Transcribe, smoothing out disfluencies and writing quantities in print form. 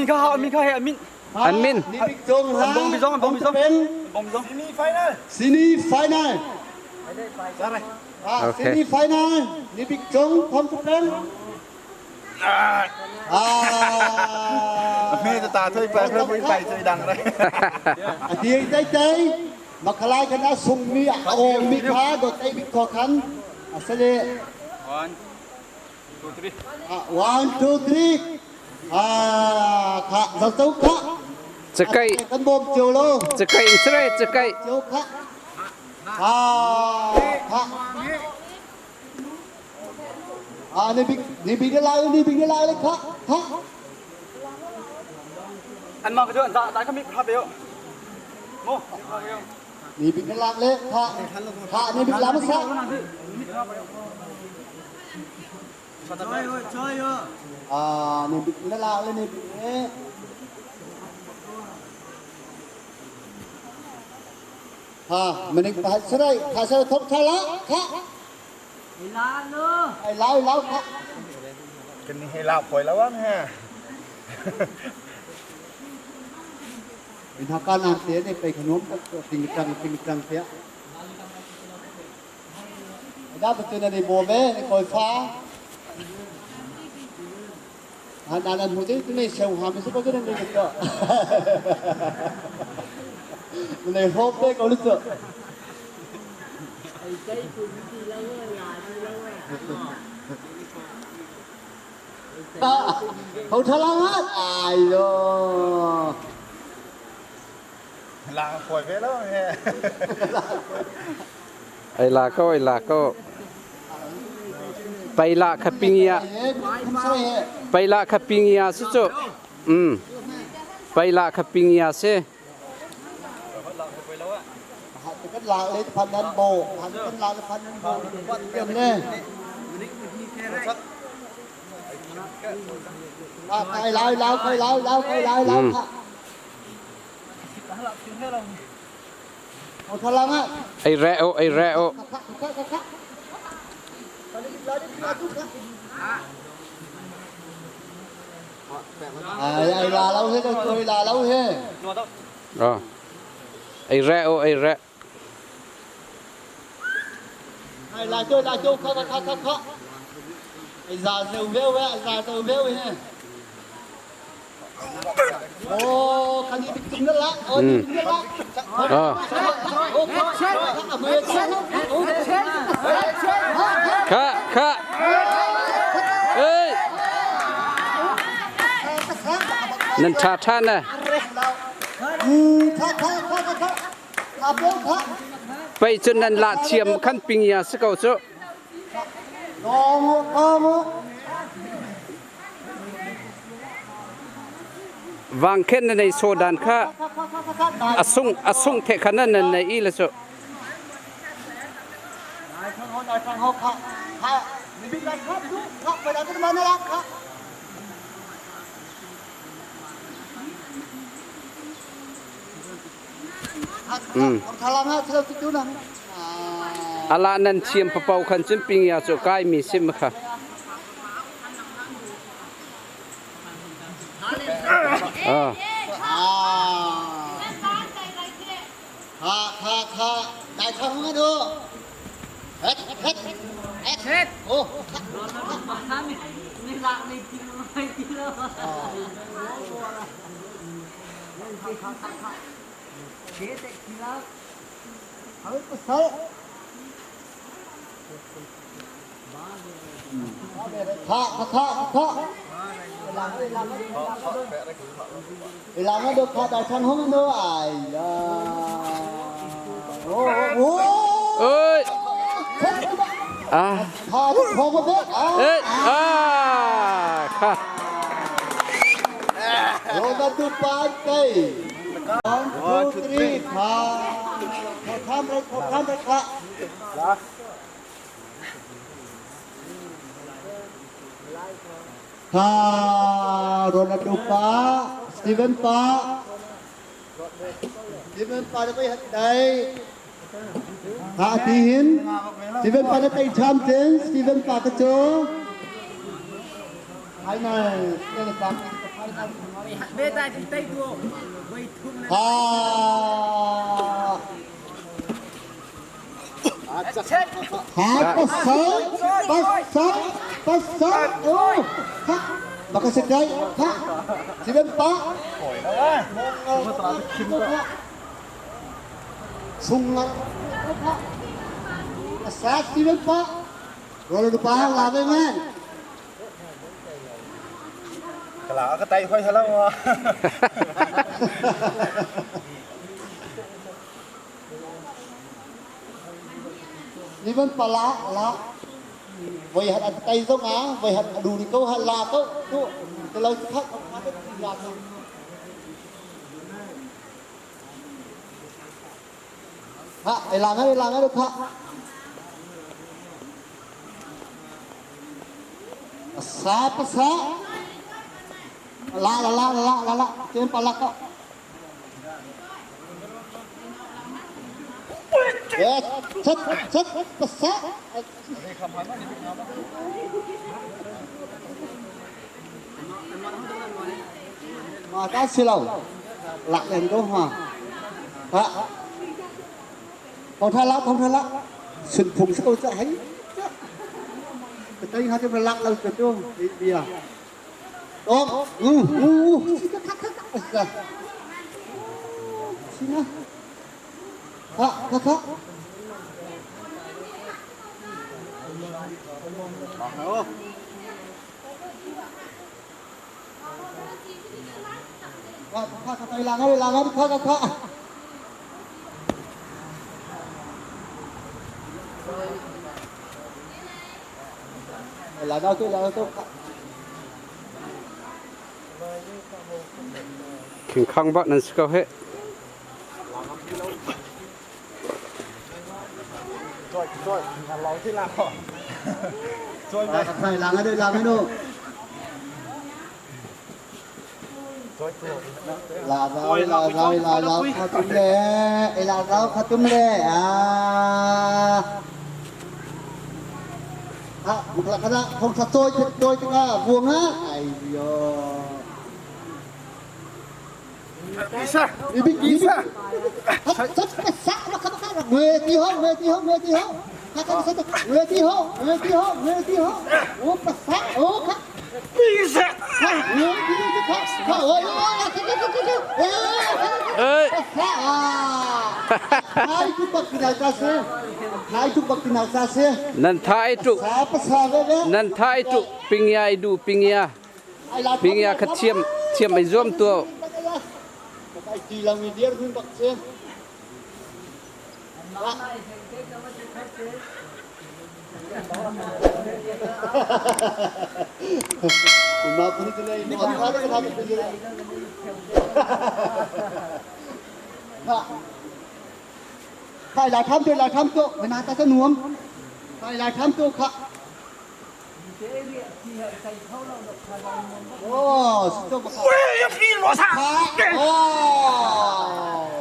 kha ha min kha he amin. An min. An bong bizong an bong bizong. Bong bizong. Semi final. Semi final. Okay. Semi final. Ni Bik Cung Thom Peng. Ah. Me ta ta thôi pa pa pui pai chơi dang rai. A ti tai tai makhalai kan a sung mi a om mi kha do tai bik kho khan asale 1 2 3. 1 2 3 ah kha zal to kha Cakai kan bom chiu lo cakai in sre cakai. chiu kha ah kha ah ni bik ni bik lai ni bik lai le kha kha An ma ka jo an ta ta ka mi kha be yo. Mo. Ni bik lak le kha kha ni bik lam sa ah ni bik lak le ni bik le ha mening pa sarai kha sarai thok thala kha ai lau lau kha Cái này hay lao phổi lâu lắm ha. In haka na te ne pe khanom ting tang ting tang te da ba tu na ni bo ve ni koi fa han an hu te tu ne seu ha mi su ko ne ni ko ne hop te ko lu to เขาทะเลาะai yo Lao phổi về lắm ha. Ai la ko ai la ko. Pai la kha pingia. Pai la kha pingia si chu. Pai la kha pingia si. กันลาเลยพันนันโบพันกันลาเลยพันนันโบวัดเต็มเลยใครลาวลาวใครลาวลาวใครลาวลาวค่ะเอาทะลังอ่ะ Ai re o ai re o. ไอ้ไอ้ลาเราเฮ้ยตัวลาเราเฮ้ย No ta. Oh. Ai re o ai re. ไอ้ลาเจ้าลาเจ้าข้าข้าข้าข้าไอ้ซาเซลเวลเว้ไอ้ซาเซลเวลเฮ้ยโอ้คันนี้เป็นจุ่มนั่นละโอ้จุ่มนั่นละ Oh. โอ้ข้ามือโอ้ Kha kha. Ơi. Nan tha tha na. ข้าข้าข้าข้าข้าเบี้ยวข้า Pai chu nan la thiam khan pingia si ko chu. งงงง Wang khen na nei so dan kha ข้าข้าข้าข้าข้า asung asung the khan na nei i la chu. นายข้างนายข้างหกข้าข้ามีบิ๊กไลครับดูข้าไปแล้วก็มาน่ารักข้า ทารามาเท่าที่ดูนะ Ala nan thiam papau khan chun pingia chu kai mi sim kha. Ah. ข้าข้าข้าได้ข้างมาดูเฮ็ดเฮ็ดเฮ็ดโอ้ข้าข้าข้า Ilanga do kha dai chan hong do ai la. Oh oh. Ơi. À. Kha do khong ko be. Ê. À. Kha. Ro da tu pa kai. 1 2 3 kha. Kha tham re kha tham re kha. Kha Ronaldo pa, Steven pa. Steven pa na pai dai. Kha ti hin. Steven pa na tai tham ten, Steven pa ka cho. Final, Steven pa. Ha pasal pasal pasal oh ha baka sedai ha siben pa sung la sa siben pa rol pa la ve man. Kala ka tai hoi halau ma. Ni van pala la voi hat an tai zong a voi hat adu ni ko ha la ko tu te lo khat khat la ko. Ha ai la ngai la ngai kha sa pa sa la la la la la la chen pa la ko. Yes, chất chất pa sa. Mà ta xí lâu lạc đèn câu hòa ha còn tha lá không tha lá xin phùng sẽ câu sẽ hay cái tay hai cái lạc lâu cái tương đi à đó ừ ừ xin á ha ha ha. Kha kha tay lang lang kha kha kha. Là đâu tôi là tôi. Khing khang bak nan si ko he. Rồi rồi, lâu thế nào? Rồi Kha kha lang đây lang đâu. Là rồi là rồi là rồi kha tum le, là rồi kha tum le. À. À, một là cái không thật tôi tôi cái vuông á. Ai yo. Bisa. Ibig Bisa. người tí hô người tí hô người tí hô người tí hô người tí hô người tí hô ô pa sa ô kha Bisa. người tí hô kha ôi Ơi. Hai tu bak kinal ta se hai tu bak kinal ta se Nan thai tu. sa pa sa ve ve. Nan thai tu pingya i du pingya. Pingya kha thiam thiam ai zuam tu. Cái chi là người điên hun bak se. Ma puni tu nei ma tha ka tha ka ha khai là tham tôi là tham tôi người nào ta sẽ nuông khai là tham tôi khá ô, Ui, phi lo sa. Ô.